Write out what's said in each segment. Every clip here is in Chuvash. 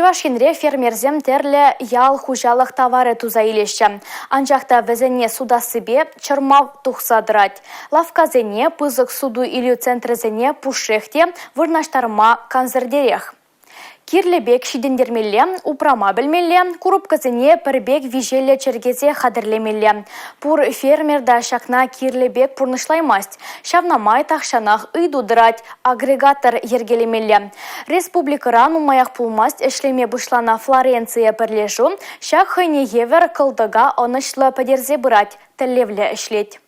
Чӑваш Енре фермерсем тӗрлӗ ял хуҫалӑх таварӗ туса илеҫҫӗ. Анчах та вӗсене сутассипе чӑрмав тухса тӑрать. Лавккасене, пысӑк суту-илӳ центрӗсене пушшех те вырнаҫтарма кансӗртерех. Кирлӗ пек ҫитӗнтермелле, упрама пӗлмелле, курупкасене пӗр пек виҫеллӗ чӗркесе хатӗрлемелле. Пур фермер та ҫакна кирлӗ пек пурнӑҫлаймасть. Ҫавна май тахҫанах ыйту тӑрать, агрегатор йӗркелемелле. Республикӑра нумаях пулмасть ӗҫлеме пуҫланӑ «Флоренция» пӗрлешӳ ҫак хӑйне евӗр кӑлтӑка ӑнӑҫлӑ пӗтерсе пырать, тӗллевлӗ ӗҫлет.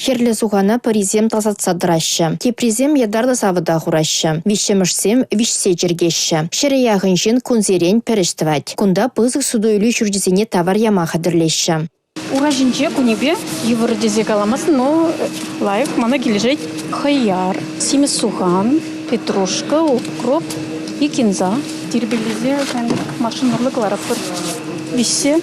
Хӗрлӗ сухана пӗрисем тасатса тӑраҫҫӗ, теприсем ятарлӑ савӑта хураҫҫӗ, виҫҫӗмӗшсем виҫсе чӗркеҫҫӗ. Ҫӗре яхӑн ҫын кунсерен пӗр ӗҫ тӑвать. Кунта пысӑк суту-илӳ ҫурчӗсене тавар яма хатӗрлеҫҫӗ. Ура ҫинче кунӗпе йывӑр тесе каламастӑн, но лайӑх, мана килӗшет. Хӑяр, симӗс сухан, петрушка, укроп и кинза. Тирпейлесе машина урлӑ кӑларатпӑр виҫсе.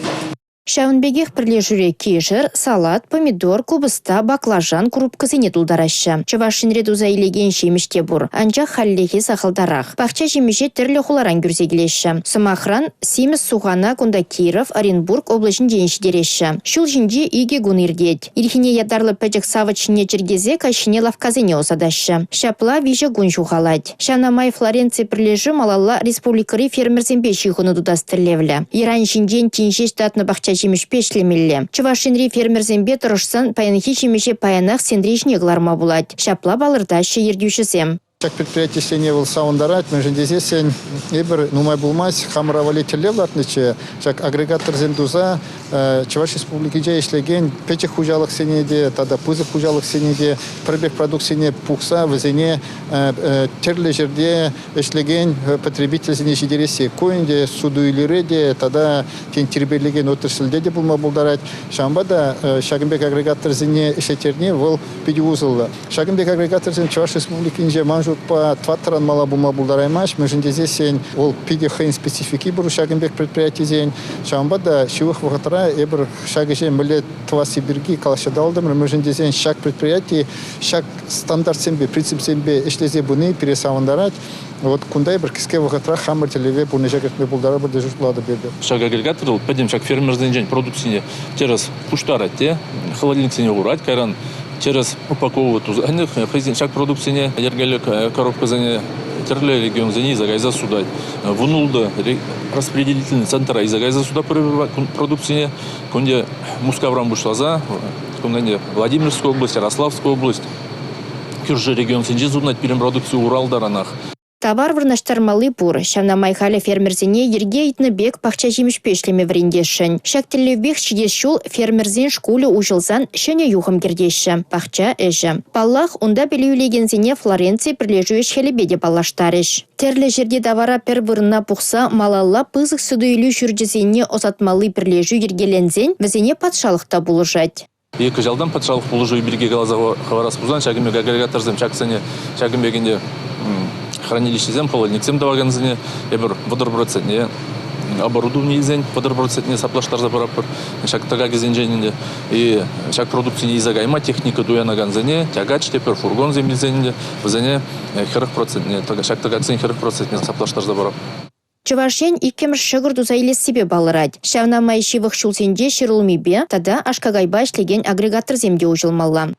Ҫавӑн пекех пӗрлешӳре кишӗр, салат, помидор, купӑста, баклажан курупкасене тултараҫҫӗ. Чӑваш Енре туса илекен ҫимӗҫ те пур, анчах хальлӗхе сахалтарах. Пахча ҫимӗҫе тӗрлӗ хуларан кӳрсе килеҫҫӗ. Сӑмахран, симӗс сухана кунта Киров, Оренбург облаҫӗнчен ҫитереҫҫӗ. Ҫул ҫинче 2 кун иртет. Ирхине ятарлӑ пӗчӗк савӑт ҫине чӗркесе каҫхине лавккасене ӑсатаҫҫӗ. Ҫапла 3 кун ҫухалать. Ҫавна май Флоренци пӗрлешӳ малалла республикӑри фермерсемпе ҫыхӑну тытас тӗллевлӗ. Йӑран ҫинчен тин ҫеҫ татнӑ пахча ҫимӗҫпе ӗҫлемелле. Чӑваш Енри фермерсемпе тӑрӑшсан паянхи ҫимӗҫе паянах сентре ҫине кӑларма пулать. Ҫапла палӑртаҫҫӗ ертӳҫӗсем. Ҫак предприятисене вӑл савӑнтарать, мӗншӗн тесессӗн эпир нумай пулмасть хамӑра валли тӗллев лартнӑччӗ. Ҫак агрегаторсем туса Чӑваш Республикинче ӗҫлекен пӗчӗк хуҫалӑхсене те тата пысӑк хуҫалӑхсене те пӗр пек продуктсене пухса вӗсене тӗрлӗ ҫӗрте ӗҫлекен потребительсене ҫитересси. Ку ӗнтӗ суту-илӳре те тата тен тирпейлекен отрасльте те пулма пултарать. Ҫавӑнпа та ҫакӑн пек агрегаторсене ӗҫлеттерни вӑл питӗ усӑллӑ. Ҫакӑн пек агрегаторсем Чӑваш Республикинче ман шутпа тӑваттӑран мала пулма пултараймасть, мӗншӗн тесессӗн вӑл питӗ хӑйӗн специфики пур ҫакӑн пек предприятисен. Ҫавӑнпа та ҫывӑх вӑхӑтра эпир ҫак ӗҫе мӗнле тӑвасси пирки калаҫса татӑлтӑмӑр, мӗншӗн тесен ҫак предприяти ҫак стандартсемпе, принципсемпе ӗҫлесе пыни пире савӑнтарать. Вот кунта эпир кӗске вӑхӑтра хамӑр тӗллеве пурнӑҫа кӗртме пултаратпӑр тесе шутлатӑп эпӗ. Ҫак агрегатор вӑл пӗтӗм ҫак фермерсенчен продукцине тӗрӗс пуҫтарать те холодильниксене хурать, кайран тӗрӗс упаковка туса хӑйсен ҫак продукцине йӗркеллӗ коробкӑсене тӗрлӗ регионсене илсе кайса сутать. Вунултӑ распределительный центра илсе кайса сутать продукцине. Кунте Мускавран пуҫласа кунта Владимирская область, Ярославская область, кӳршӗ регионсенче сутӑнать пирӗн продукци Урал таранах. Тавар вырнаҫтармалли пур. Ҫавна май халӗ фермерсене йӗрке ыйтнӑ пек пахча ҫимӗҫпе ӗҫлеме вӗрентесшӗн. Ҫак тӗллевпех ҫитес ҫул фермерсен шкулӗ уҫӑлсан ҫӗнӗ юхӑм кӗртеҫҫӗ – пахча ӗҫӗ. Паллах, унта пӗлӳ илекенсене Флоренци пӗрлешӳ ӗҫ-хӗлӗпе те паллаштарӗҫ. Тӗрлӗ ҫӗрти тавара пӗр вырӑна пухса малалла пысӑк суту-илӳ ҫурчӗсене ӑсатмалли пӗрлешӳ йӗркеленсен вӗсене патшалӑх та пулӑшать. Е кӑҫалтан патшалӑх пулӑшӑвӗ пирки каласа хӑварас пулсан, ҫакӑн пек агрегаторсем ҫаксене, ҫакӑн пек ӗнтӗ хранилищӗсем, холодильниксем тӑвакансене эпир 30 процентне оборудовани илсен 30 процентне саплаштарса паратпӑр ҫак тӑкакӗсенчен ӗнтӗ. И ҫак продукцине илсе кайма техника туянакансене тягач тепӗр фургонсем илсен ӗнтӗ вӗсене 40 процентне, ҫак тӑкаксен 40 процентне саплаштарса паратпӑр. Чӑваш Ен иккӗмӗш ҫӑкӑр туса илессипе палӑрать. Ҫавна май ҫывӑх ҫулсенче ҫӗрулмипе тата аш-какайпа ӗҫлекен агрегаторсем те уҫӑлмалла.